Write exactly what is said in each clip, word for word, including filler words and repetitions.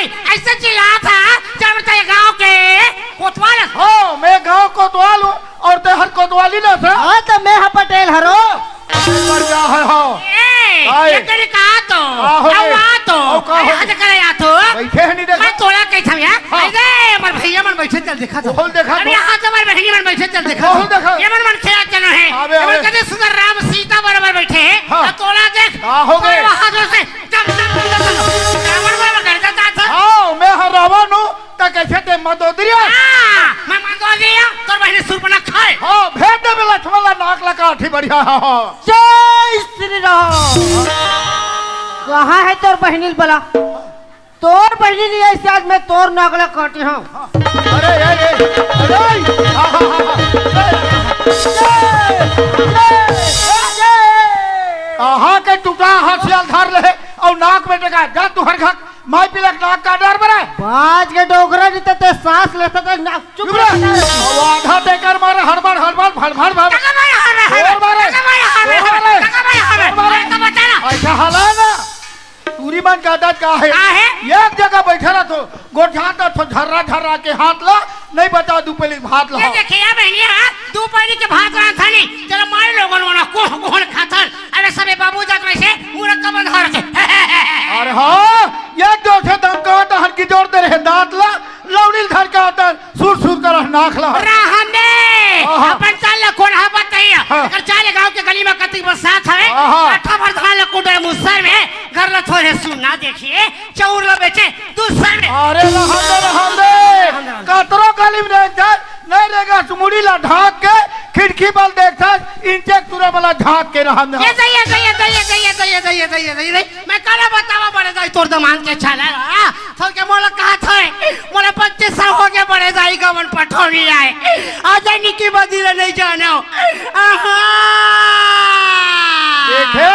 अइसे चिल्लात हस, जब तैं गांव के कोतवाल हस। हो, मैं गांव कोतवाल हंव अउ तैं हर कोतवाली नस। हां, त मैं ह पटेल हरों। बढ़िया हे, हां। ए, काय? ये तेरी का तो? का हो अउ गे? आ तो। अउ का हो अरे, गे? हाथ करे आ तो। बइठे हे, नइ देखा? मैं तोला कहिथंव यार। हां। अरे, हमर भइया मन बइठे, चल देखा तो। बोल देखा अरे, तो। हां, तो हमर बहिनी मन बइठे, चल देखा बोल तो। देखा। ये मन, मन खेलत चलो हे। आवे, ये मन आवे। कते सुंदर राम सीता बरोबर बइठे हे। हां। अउ तोला देख। का हो गे? तोला हाथ से जब, जब, जब, जब, रावण बरोबर कर देता था। हां, मैं ह रावण हंव। त कइसे तैं मंदोदरी अस? हां, मैं मंदोदरी हंव, तोर बहिनी सूर्पनखा हे। हां, भेज देबे लक्ष्मण ला नाक ला काटही बढ़िया हे। हां। जय श्री राम। कहां हे तोर बहिनी बला? तोर बहिनी नइ हे, आज मैं तोर नाक ला काटहूं। अरे, ए, ए, अरे, हा, हा, हा, हा। ए, ए, ए, ए, ए। कहां के टूटा हथियार धर ले अउ नाक में टेका, जा तुंहर घर माई पिला के नाक काट डार बरे। बाज के डोकरा जी, ते, ते सांस लेथस ते नाक चुप चुप रह। रह। अउ आधा तेकर मारे हड़बड़, हड़बड़, भड़भड़, भड़। टका भाई हवे, हवे। और मारे। टका भाई हवे, और हवे। मारे। टका भाई हवे। और मारे। अरे, तो बता ना। अइसे हाला ना। टूरी मन के आदत का हे? का हे? एक जगह बइठे रहिथो, गोठियात रहिथो, झर्रा, झर्रा के हाथ ला, नइ बचा दू पली भात ला। ये देखे या बहिनी, हां, दू पली के भात रांधथन, चलो मारे लोगन मन, कोहन, कोहन खाथन। अरे सबे बाबू जात रहिसे, मुरक्का बंद हो रखे। अरे हां, ये जो से दमकावत हन कि जोर दे रहे दांत ला, लौड़ी ल धर के आतन, सुर सुर कर नाक ला। रहन दे। आहा। अपन चाल ला कोन ह बताइए। हां। अगर चाले गांव के गली में कतई बरसात हवे, आहा। आठा भर धान ला कुटे मुसर में, घर ला थोरे सुन्ना देखिए, चउर ला बेचे दूसर में। अरे रहन दे, रहन दे। रहन दे, रहन दे। कतरो गली में रह जाए, नइ रेंगस, मुड़ी ला ढांक के, खिड़की बल देखथस, इंचे के तुरा बला झांक के रहन दे। ये दे, ये दे, ये दे। मैं काला बतावा बड़े दाई तोर दमांद के छाला ला। थोर के मोला कहत हे, मोला पच्चीस साल हो गे बड़े दाई गवन पठौनी आए। आ जाए निकी बदी ला नइ जानव। आहा। देखे,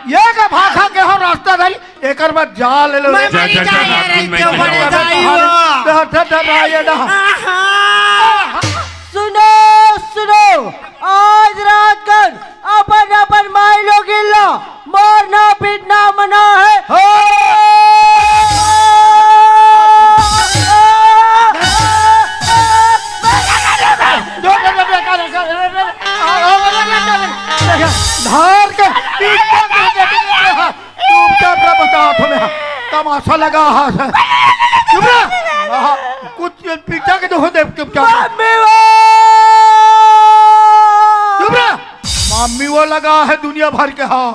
ये का भाखा के हो रास्ता धरी, एकर बाद जा ले लो। मैं जा, मरी जा, जा, जा, जा, यार, जा, क्यों जा, बड़े जा, दाई जा, हो? जा, जा, जा, जा, ये ना। आहा। सुनो, सुनो, आज रात कन अपन, अपन माई लोगिन ला मारना, पीटना मना हे। हो। धार के पीट के चुपचाप रह, बता तुम्हें तमाशा लगा हाथ है। चुप रह। आहा, कुछ पीछा के तो हो दे चुपचाप। मम्मी वो। चुप रह। मम्मी वो लगा है दुनिया भर के। हां।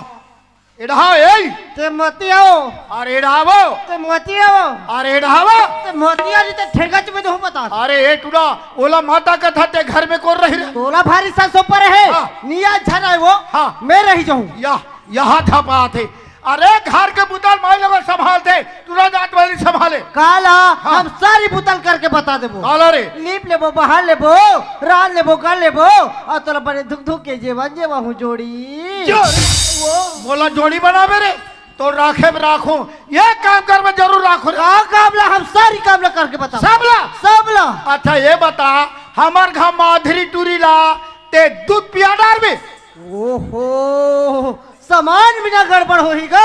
एढ़ा, ए। ते मती आओ। अरे एढ़ावो। ते मती आओ। अरे एढ़ावो। ते मती आ जी ते ठेंगा चुपे तो बता। अरे ए टूरा, ओला माता कथा ते घर में कोन रही रे? तोला भारी सा सोपर हे। हां। निया झरा हे वो। हां। मैं रही जाऊं। या। यहां झपात हे। अरे घर के बुता ल माई लोग संभालथे, टूरा जात वाली संभाले। काला हां। हम सारी बुता ल करके बता देबो। काला रे। लीप लेबो, बहार लेबो, रांध लेबो, कर लेबो, अउ तोला बने धुक धुक के जेवन जेवा हूं जोड़ी। जो। वो। मोला जोड़ी बनाबे रे, तो राखे में राखो, ये काम कर में जरूर राखो रे। का काम ला हम सारी काम ला करके बता। सब ला? सब ला। अच्छा ये बता, हमर घर माधुरी टूरी ला ते दूध पिया डारबे? ओहो, सामान बिना गड़बड़ होही गा।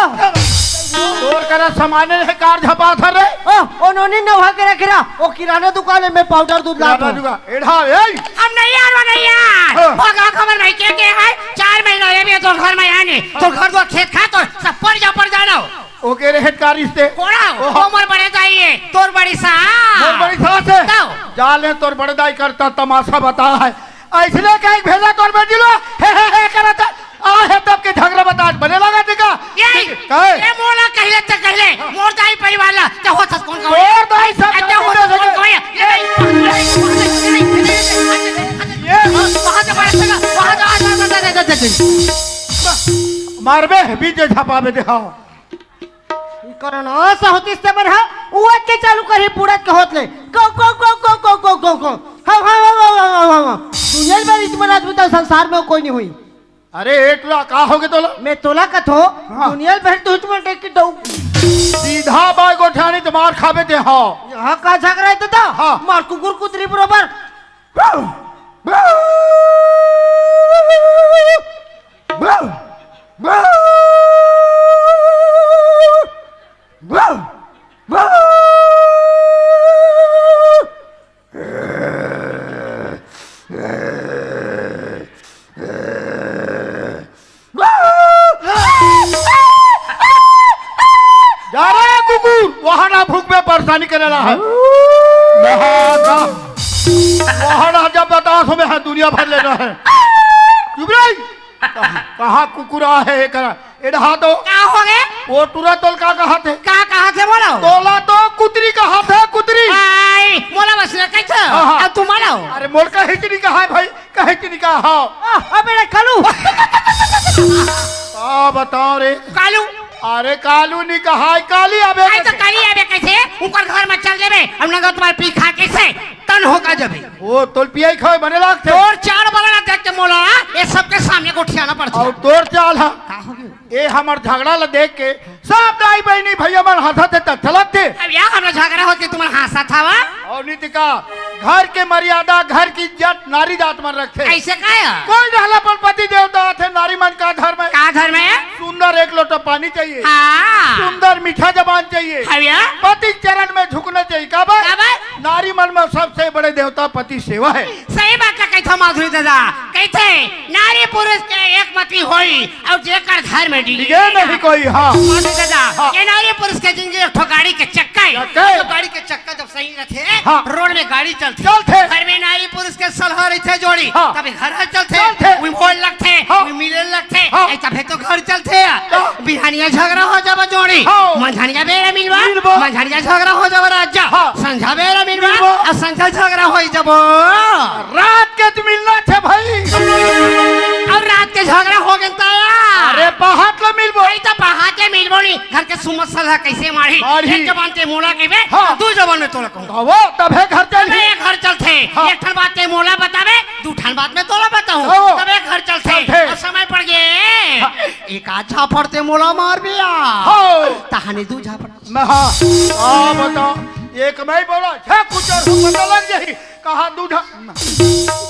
तोर करा सामाने हे कार झपात हर रे। ओ, ओ नोनी नवा के रख रहा, ओ किराना दुकान में पाउडर दूध लात किराना हो। दुकान, एढ़ा, ए। हम नहीं यार, वो नहीं यार। हां। वो गांव खबर नहीं के, के है? चार महीना ये भी तो घर में आने, तो घर दो खेत खा तो सब पड़ जा, पड़ जाना। ओके रे हेड कार रिश्ते। कोड़ा, ओहो। वो मोर बड़े दाई हे, तोर बड़ी सास। मोर बड़ी सास हे। तब। जा ले तोर बड़े दाई करता तमाशा बता है। अइसने कहीं भेजा तोर बेटी लो, हे, हे, हे, करत, आ हे तब के झगरा बता, बने लगा देखा। ये, काहे? ये मोला कहले त कहले, मोर दाई परिवार ला, त होत हस कोन का? मोर दाई सब अच्छा, होत हस कोन का? ये, ये, ये, ये, वहां से बड़ा सगा, वहां से, आ, आ, आ, आ, आ, आ, आ, आ। मारबे, बीच झपाबे दे, हां। ई करन अस होतिस ते मन ह, उवत के चालू करही बुड़त के होत ले। गौ, गौ, गौ। हां, हां, हां। दुनिया में इतमन आदमी तो संसार में कोई नहीं हुई। अरे, ए टूरा, का होगे तोला? मैं तोला कथो, हां। दुनिया में तू इतमन टेक के दऊ। सीधा बाय गोठानी तो मार खाबे ते, हां। यहां का झगड़ा हे दादा? हां। मार कुकुर कुतरी बरोबर। पानी करे ला है। नहा का। वहाँ रह जा, बता तुम्हें है दुनिया भर लेना है। चुप रही। कहाँ, कहाँ कुकुर आहे करा? एडहा तो। का हो गे? वो टुरा तोल का कहा थे? का कहा थे बोलो? तोला तो कुतरी कहा थे, कुतरी। आई, मोला बस न कैसे? हाँ, हाँ। अब तुम बोलो। अरे मोर का हिचड़ी कहा है भाई? कहे कि नहीं कहा? हाँ। आ, अबे रे कालू। का बताओ रे? कालू। अरे कालू नहीं कहा है, काली अबे आई तो कैसे? काली अबे कैसे? ऊपर घर में चल देबे, अब नंगा तुम्हारे पी खा कैसे? तन हो का जबे। वो तोल पियाई खाए बने लागथे। तोर चाल बदला देख के मोला, ये सबके सामने गोठियाना पड़थे। और तोर चाल हा। का हो गयो? ए हमर झगड़ा ला देख के सब दाई बहिनी भैया मन हंसत हे त अच्छा लगथे। अब या हमर झगड़ा होत के तुमन हंसत हवा? और नीति का घर के मर्यादा, घर की इज्जत नारी जात मन रखथे। ऐसे का या? कोई रहला पर पति देवता आथे, नारी मन का धर्म है? का धर्म है? सुंदर एक लोटा पानी चाहिए। हाँ। सुंदर मीठा जबान चाहिए। हव या? पति चरण में झुकना चाहिए। काबर? काबर? नारी मन में सबसे बड़े देवता पति सेवा है। सही बात ला कहिथव माधुरी दादा, कहिथे नारी पुरुष के एक मति होई, अउ जेकर धर्म में डिगे डिगे नहीं कोई, हाँ। माधुरी दादा, हाँ। ये नारी पुरुष के जिंदगी एक ठो गाड़ी के चक्का है। चक्का है। तो गाड़ी के चक्का जब सही रथे, हाँ। रोड में गाड़ी चलथे। चलथे। घर में नारी पुरुष के सलहा रहिथे जोड़ी, हाँ। तब घर ह चलथे। चलथे। उही बोल लगथे, हाँ। उही मिले लगथे। हाँ। ए, तभे तो घर चलथे। हाँ। बिहानिया झगड़ा हो जाबो जोड़ी। हाँ। मंझानिया बेरा मिलबो। मिलबो। मंझानिया झगड़ा हो जाबो राजा। हाँ। संझा बेरा मिलबो। मिलबो। अउ संझा झगड़ा हो जाबो। रात के तो मिलना थे भाई। अउ रात के झगड़ा हो गेल त या? अरे पहात ला मिलबो। भाई तो पहात के मिलबो नहीं। घर के सुमत सलहा कैसे मारी? मारी। एक जबान ते मोला कहिबे, हाँ। दू जबान में तोला कहूँ। वो तभे घर चल। तभे ये घर चलथे। हाँ। एक ठन बात ते मोला बताबे, दू ठन बात में तोला बताऊँ। हाँ। तभे घर चलथे। चलथे। अउ समय पड़ गे। हाँ। एक आध झापड़ ते मोला मार बिया। हाँ। तहाने दू झापड़। मैं हाँ। आ बता। एक मैं बोला, झा कुचर हो पता लग जाही। कहा दू झा।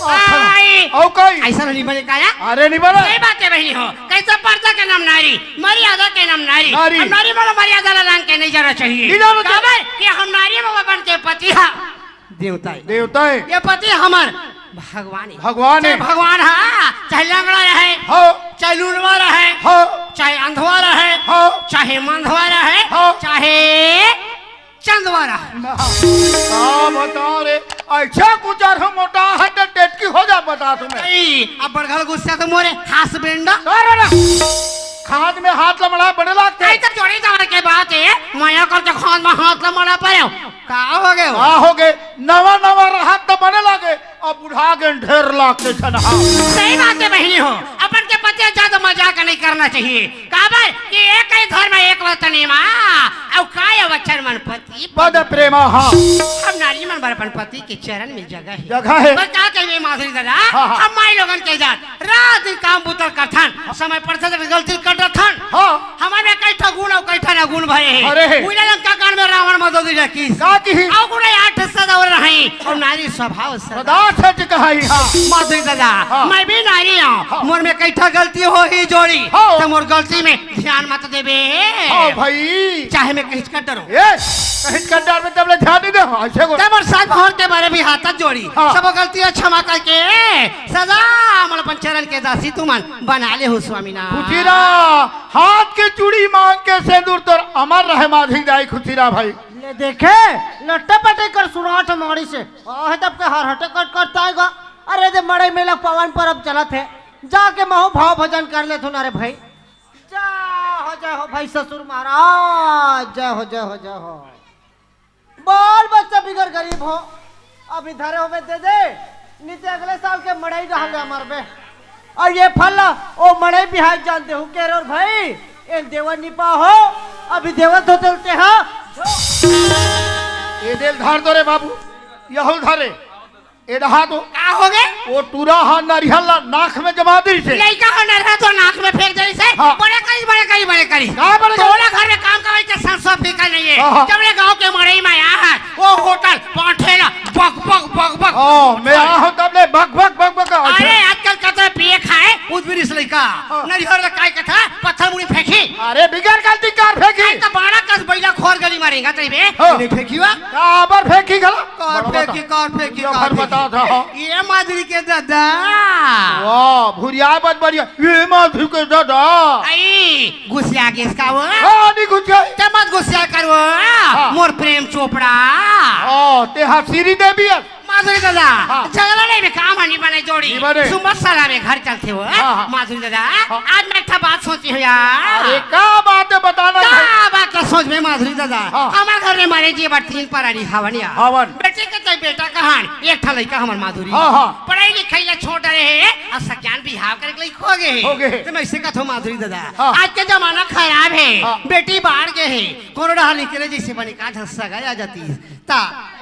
आई। अउ कई। ऐसा नहीं बने का या? अरे नहीं बने। सही बात है बहिनी हो। कैसे परदा के नाम नारी, मर्यादा के नाम नारी। नारी। अब नारी वाला मर्यादा ला लांग के नहीं जाना चाहिए। नहीं जाना चाहिए। काबर कि हम नारी बाबा बन के पति हा। देवता है। देवता है। ये पति हमर भगवान है। भगवान चाहे है। भगवान हा, चाहे लंगड़ा रहे, हाँ। चाहे लूलवा रहे, हाँ। चाहे अंधवा रहे, हाँ। चाहे मंधवा रहे, हाँ। चाहे चंदवा रहे। ना। का बता रे, ऐसा कुचर हो मोटा है तो टेटकी हो जा बता तुम्हें। नहीं, अब बड़घल गुस्सा तो मोरे हस्बैंड। अरे ना। खाद में हाथ लमड़ा बड़े लागथे। ऐसा जोड़ी जवान के बात है, मया करके खाद में हाथ लमड़ा पड़े। का हो गए हो? का हो गए? नवा नवा रहत तो बने लागे, अब बुढ़ा गए ढेर लाग के छनहा। सही बात है बहिनी हो, अपन के पति ज्यादा मजाक नहीं करना चाहिए। काबर कि एक ही धर्म एक वतनी मा, अउ काय वचन मन पति पद प्रेमा हा। हम नारी मन बर अपन पति के चरण में जगह है। जगह है। पर का कहिबे माधुरी दादा, हाँ, हाँ। हम माई लोगन के जात रात दिन काम बुता करथन, समय पड़थे त गलती कर डरथन। हाँ। हमर में कई ठा गुण अउ कई ठा ना गुण भरे हे। अरे हे। उइला लंका कांड में रावण मदोदरी रखिस। का किहिस? अउ गुण आठ सदा और रही। अउ नारी स्वभाव सदा। सदा सच कहाई हा। माधुरी दादा, हाँ। मैं भी नारी हूँ। हाँ। मोर में कई ठा गलती होही जोड़ी। हाँ। त मोर गलती में ध्यान मत देबे। हाँ भाई। चाहे मैं कहीं कर डरूं। ए, कहीं कर डर में तब ले ध्यान नहीं दे। हाँ, ऐसे को। तब और साथ भर के बारे भी हाथ जोड़ी। हाँ। सब गलती क्षमा करके सदा मन अपन चरण के दासी तुमन बना ले हो स्वामीनाथ। खुशी रहा, हाथ के चूड़ी मांग के सेंदूर तोर अमर रहे माधुरी दाई, खुशी रहा भाई। ले देखे, लट्टे पटे कर सुनात मारी से। आहे तब के हर हटे कट करता आएगा। अरे दे मड़ई मेला पवन परब चलत हे। जाके महू भाव भजन कर लेथुन रे भाई। जय हो, जय हो भाई ससुर महाराज, जय हो, जय हो, जय हो। बाल बच्चा बिगर गरीब हो, अभी धरे होवे दे दे, नीचे अगले साल के मड़ई रहल दे हमार बे। अउ ये फल ला, ओ मड़ई बिहार जान देहू के रे भाई, एन देवन निपा हो, अभी देवन तो चलते हाँ। ये देल धार दो रे बाबू, यहुल धारे। एडहा तो का हो गे? वो टूरा हा नरिहल ला नाक में जमा दे से। लइका हा नरिहल तो नाक में फेंक दे से। हाँ। बड़े करी, बड़े करी, बड़े करी। का बड़े करी? तोला घर में काम करवाई के संसो फिकर नहीं है। हाँ, हाँ। जब ले गांव के मड़ई में आया है, वो होटल पांठे ला बक बक बक बक। ओ, मैं आया हूँ तब ले बक बक बक बक। अरे आजकल कतरे पिए खाए, उजबिरिस लइका। हाँ। नरिहल ला काय कथा, पत्थर मुड़ी फेंकी। अरे बिगर गलती कार फेंकी। तो बड़ा कस बैला खोर गली म रेंगत रहिबे, हाँ। नहीं फेंकी वा? काबर फेंकी घला? काबर फेंकी, काबर फेंकी, ये काबर फेंकी? बता था। ये माधुरी के दादा। वाह, भुरिया बत बढ़िया। ये माधुरी के दादा। आई, गुस्सा गेस का वो? हाँ, नहीं गुस्सा। ते मत गुस्सा कर वो। हाँ। मोर प्रेम चोपड़ा। हाँ, ते हा श्रीदेवी है। माधुरी दादा, हाँ। झगड़ा नहीं बे, काम हनी बने जोड़ी। नहीं बने। सुबह सलामे घर चलथे हो, हाँ? हाँ, हाँ। माधुरी दादा, हाँ। आज मैं एक ठा बात सोची हूँ यार। अरे, का बात है, बताना का है। बात ला सोच में माधुरी दादा? हाँ। हमर घर में मारे जी बार तीन परानी हवन यार। हवन। बेटी के तय बेटा कहान, एक ठा लइका हमर माधुरी। हाँ, हाँ। पढ़ाई लिखाई ला छोड़ डरे है, अब सज्ञान बिहाव करे के लइक हो गए है। हो गए है। तो मैं इसे कथो माधुरी दादा, हाँ। आज के जमाना खराब है, हाँ। बेटी बाढ़ गए है, कोनो डहा निकले जैसे बने का झंसा गया जाती है। त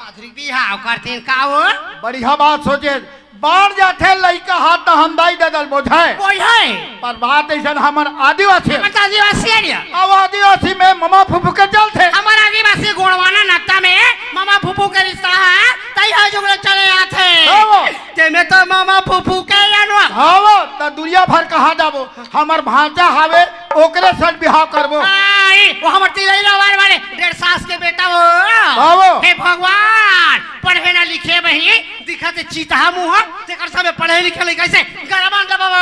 माधुरी बिहाव करते का वो? बढ़िया बात सोचे। बाढ़ जाथे लइका हाथ त हम दाई ददल बोझाए। बोझाए। पर बात अइसन हमर आदिवासी। हमर त आदिवासी area। अब आदिवासी में ममा फूफू के चलथे। हमर आदिवासी गोड़वाना नत्ता में ममा फूफू के रिश्ता है, तई ह जुगले चले आथे। हाँ वो। तेमे त ममा फूफू के जानवा। हाँ वो, त दुनिया भर कहाँ जाबो? हमर भांचा हावे, ओकरे संग बिहाव करबो। आई, वो हमर तिलैला वार वाले डेढ़ सास के बेटा वो। बाबू। हे भगवान, पढ़े ना लिखे बही, दिखत हे चीतहा मुंह, तेकर सबे पढ़े लिखे लइका से गरमान दे बाबा।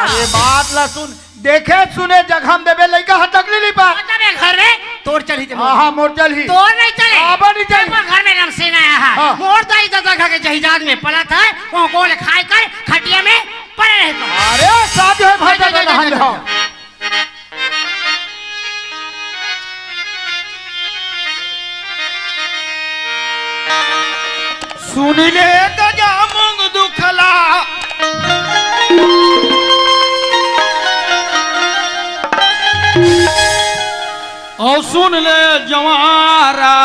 अरे बात ला सुन, देखे सुने जगह में देबे लइका हटक ली पा। हटबे घर रे, तोर चलही ते हाँ, मोर। हाँ, मोर चलही। तोर नहीं चले। बाबा नहीं चलही। एक बार घर में रमसेना आया है। हाँ। मोर दाई दादा घर के जहिजाद में पलत है, वो गोल खाए कर खटिया में पड़े रहता। अरे, साथ है भाई, जा, जा, जा, जा, जा, जा। जा। सुन ले गजा मुंग दुखला, और सुन ले जवारा।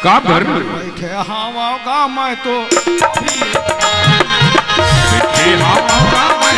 का घर में? बैठे हवा का मैं तो। बैठे हवा का मैं।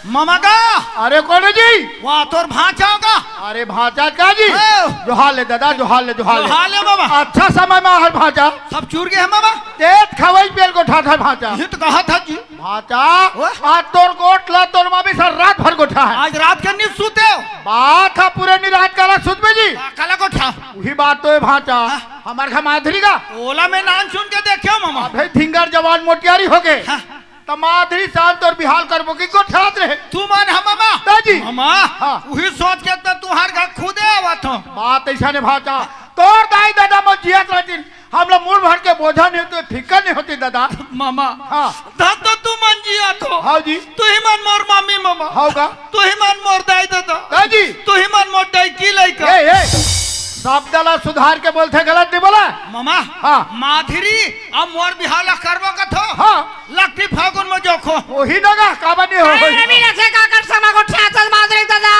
मामा का? अरे कोन जी? वाह, तोर भांचा का? अरे भांचा का जी? हाँ। जोहार ले दादा, जोहार ले, जोहार ले। जोहार ले बाबा। अच्छा समय में हर भांचा। सब चूर गए हैं बाबा। तेज खवई पेल गोठा था भांचा। ये तो कहा था जी। भांचा, ओए। आज तोर गोठ ला तोर मामी सर रात भर गोठा है। आज रात के नहीं सूते हो? बात है पूरे नी रात काला सुत में जी। का-, काला गोठा। वही बात तो है भांचा। हाँ। हमार घर माधुरी का। ओला मैं नाम सुन के देखे हो मामा। अबे धिंगर जवान मोटियारी हो गए। हाँ। त माधुरी शांत और बिहाल करबो की गोठात रहे। तू मन हम मामा। दाजी। मामा। हाँ। वही सोच के त तुहार घर खुदे आवत हो। बात ऐसा ने भांचा। तोर दाई दादा मन जियत रहतिन, हम लोग मुड़ भर के बोझा नहीं होते, फिकर नहीं होती दादा। मामा। हाँ। धन तो तू मन जियत हो। हाँ जी। तू ही मन मोर मामी मामा। हाँ का? तू ही मन मोर दाई दादा। दाजी। तू ही मन मोर दाई की लइका। ए, ए, शब्द ला सुधार के बोलथे, गलत नहीं बोला। मामा। हाँ। माधुरी अब मोर बिहाव ला करबो कथो? हाँ। लकड़ी फागुन में जोखो। वही नगा, काबर नहीं हो, अरे, होही। रवि रथे का कर समा गोठियाथस माधुरी दादा।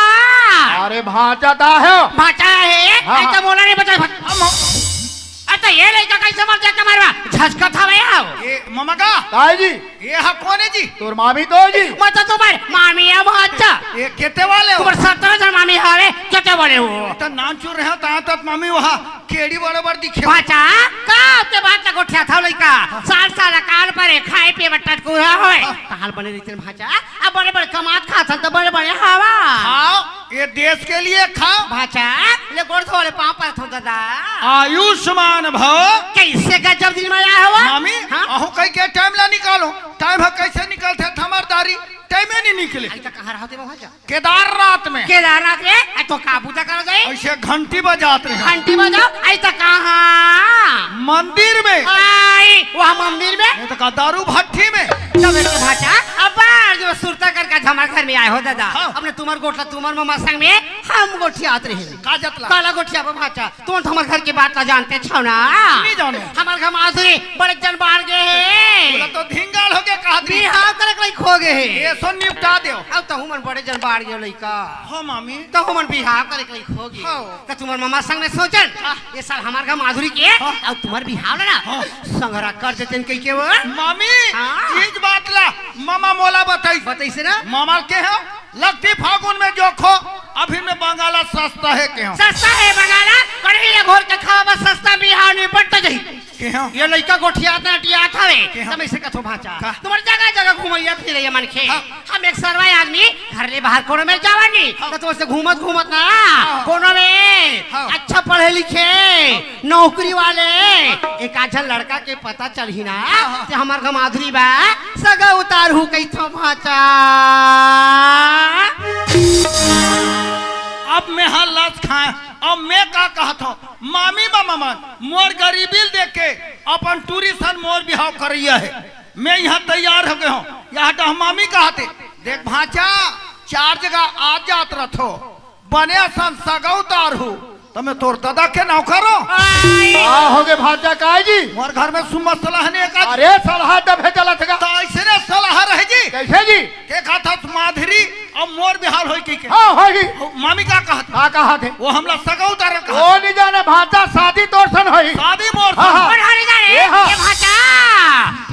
अरे, भांचा ता है। भांचा है, हाँ, ऐसा हाँ। बोला नहीं बचा। हम हो। अच्छा, ये लइका कैसे मर जाता मारवा? झटका था भैया। ए, मामा का? ताई जी। ये हा कोन है जी? तोर मामी तो है जी। मैं तो तुम्हारे मामी है, भांचा। ये केते वाले हो? तुम्हारे सत्रह जन मामी हावे, केते वाले हो? तो नाम चुर रहे हो, ता तत मामी वहा। केड़ी बड़े बड़ दिखे। भांचा, का ते बात ला गोठियाथव लइका? साल साल अकाल परे, खाए पिए बर टटकुरा होय। हाँ। तहाल बने रहिते भांचा, अब बड़े बड़े कमात खाथन त बड़े बड़े हवा। खाओ, ये देश के लिए खाओ। भांचा, ले गोड़ धो ले पाँव परत हो दादा। आयुष्मान भव। कैसे गजब दिन में आया हवा? मामी, हाँ? अहू कई के टाइम ला निकालो। टाइम ह कैसे निकलथे? थमरदारी टाइमे नहीं निकले। आई त कहाँ रहते भांचा? केदारनाथ में। केदारनाथ में? आ, तो का पूजा करो जाए? ऐसे घंटी बजात रहे। घंटी बजाओ, आई तो कहाँ? मंदिर में। आई, वहाँ मंदिर में? नहीं तो का दारू भट्टी में। तब एक भांचा, अब बार जो सुरता कर का झमर घर में आए हो दादा। हाँ। अपने तुम्हर गोठ ला तुम्हर ममा संग में हम गोठियात रहे। का जत ला? काला गोठियाबो भांचा, तुमन तो हमर घर के बात ला जानते छव ना। नहीं जाने। हमर घर माधुरी बड़े जन बाढ़ गे हे। बोला तो धिंगाल हो गे, कहा दी। बिहाव करे के लइक हो गे हे। ये सो निपटा देव। अब तो हमन बड़े जन बाढ़ गे लइका। हाँ मामी। तो हमन बिहाव करे के लइक हो गे। हाँ। त तुम्हर ममा संग में सोचन, हाँ। ये साल हमर घर माधुरी के, हाँ। अउ तुम्हर बिहाव ला ना, हाँ। संघरा कर देतेन कहिके वो। मामी, हाँ। इस बात ला ममा मोला बताइस। बताइस ना? ममा के हो, लगती फागुन में जोखो, अभी में बंगाला सस्ता हे के हो। सस्ता हे बंगाला, कढ़ी ले घोर के खावा, बस सस्ता बिहाव निपट जाही। के हो? ये लइका गोठियात ना टियात हवे, के हो? त मैं से कथो भांचा। का? तुम्हर जगह जगह घुमइया फिरइया मनखे। हाँ। हम एक सरवाई आदमी घर ले बाहर कोनो में जावन नहीं, हाँ। त तुमसे घूमत घूमत ना, हाँ। कोनो में हाँ। अच्छा पढ़े लिखे, हाँ। नौकरी वाले, हाँ। एक आध झन लड़का के पता चलही ना, हाँ, हाँ। ते हमर घर माधुरी बा, सगा उतारहू कहिथव भांचा। अब मैं हा लस खाए, अब मैं का कहत हूँ, मामी मामा मन, मोर गरीबी ल देख के अपन टूरी सन मोर बिहाव करइया हे। मैं यहाँ तैयार हो गे हूँ। यहाँ डहमामी कहते, देख भांचा, चार जगह आ जात रथो, बने असन सगा उतारहू, त मैं तोर ददा के नौकर हों। आई। का हो गे भांचा, काय जी? मोर घर में सुम्मा सलाह नहीं का? अरे सलाह तभे चलत हे गा। त अइसने सलाह रहे जी। कइसे जी? के कहत हस माधुरी अउ मोर बिहाव होही कहिके। हाँ, होही। अउ मामी का कहत हे? का कहत हे? वो हमला सगा उतारे ल कहत हे। वो नहीं जाने भांचा, शादी तोर सन होही। शादी मोर सन। हाँ, हाँ। अउ नहीं जाने, ए, हाँ। ये भांचा,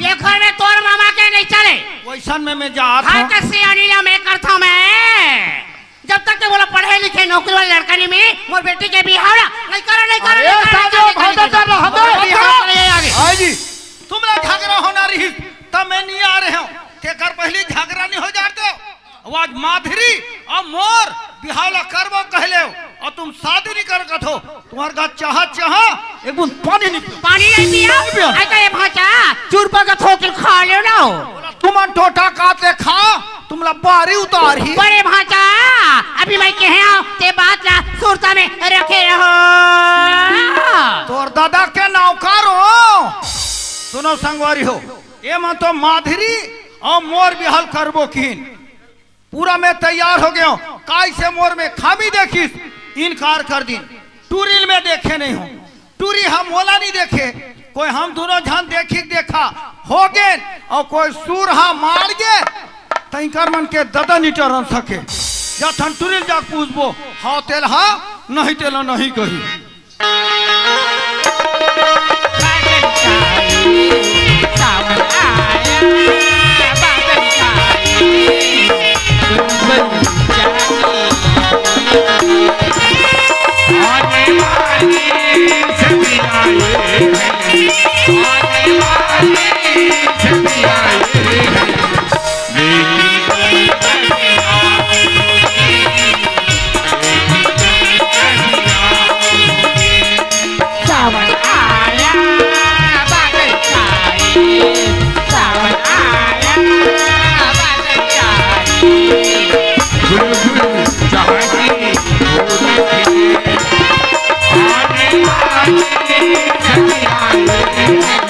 ये घर में तोर मामा के नहीं चले। वइसन में मैं जात हूँ। भांचा सियानी ला मैं करत हूँ मैं। जब तक ते मोला पढ़े लिखे नौकरी वाले लड़का नहीं मिली, मोर बेटी के बिहाव ला नहीं करो, नहीं करो, अरे नहीं करो, साजो, नहीं करो, भांचा नहीं करो। चल रहा था। बिहाव चले आगे। हाँ जी। तुमला झगरा होना रहिस, त मैं नहीं आ रहे हूँ। तेकर पहली झगरा नहीं हो जात हो। अउ आज माधुरी अउ मोर बिहाव ला करबो कह लेव, अउ तुम शादी नहीं कर कथो, तुम्हर घर चाहा चाहा एक बूंद पानी नहीं पियो। पानी नहीं पियो? नहीं पियो। अरे तो ये भांचा, चूर पर का थोक के खा लेव ना। तुमन टोटा काट ले खा, तुमला बारी उतारही। बड़े भांचा, अभी मैं कहे हूँ, ते बात ला सुरता में रखे रहो। तोर ददा के नौकर हों। सुनो संगवारी हो, ये मन तो माधुरी अउ मोर बिहाव करबो किहिन। पूरा मैं तैयार हो गे हूँ। काय से मोर में खामी देखिस, इनकार कर दिन। टूरी ल मैं देखे नहीं हूँ, टूरी ह मोला नहीं देखे। कोई हम दूनों झन देखी देखा हो गेन, अउ कोई सुर ह मार गे, तइकर मन के ददा नहीं टरन सके। जथन टूरी ल जाके पूछबो, हाँ तेला हाँ, नहीं तेला नहीं कही। सावन आया, बादल छाए। सावन आया, बादल छाए। गुल गुल जहाँ की होली है, आने वाली सखियाँ ये हैं।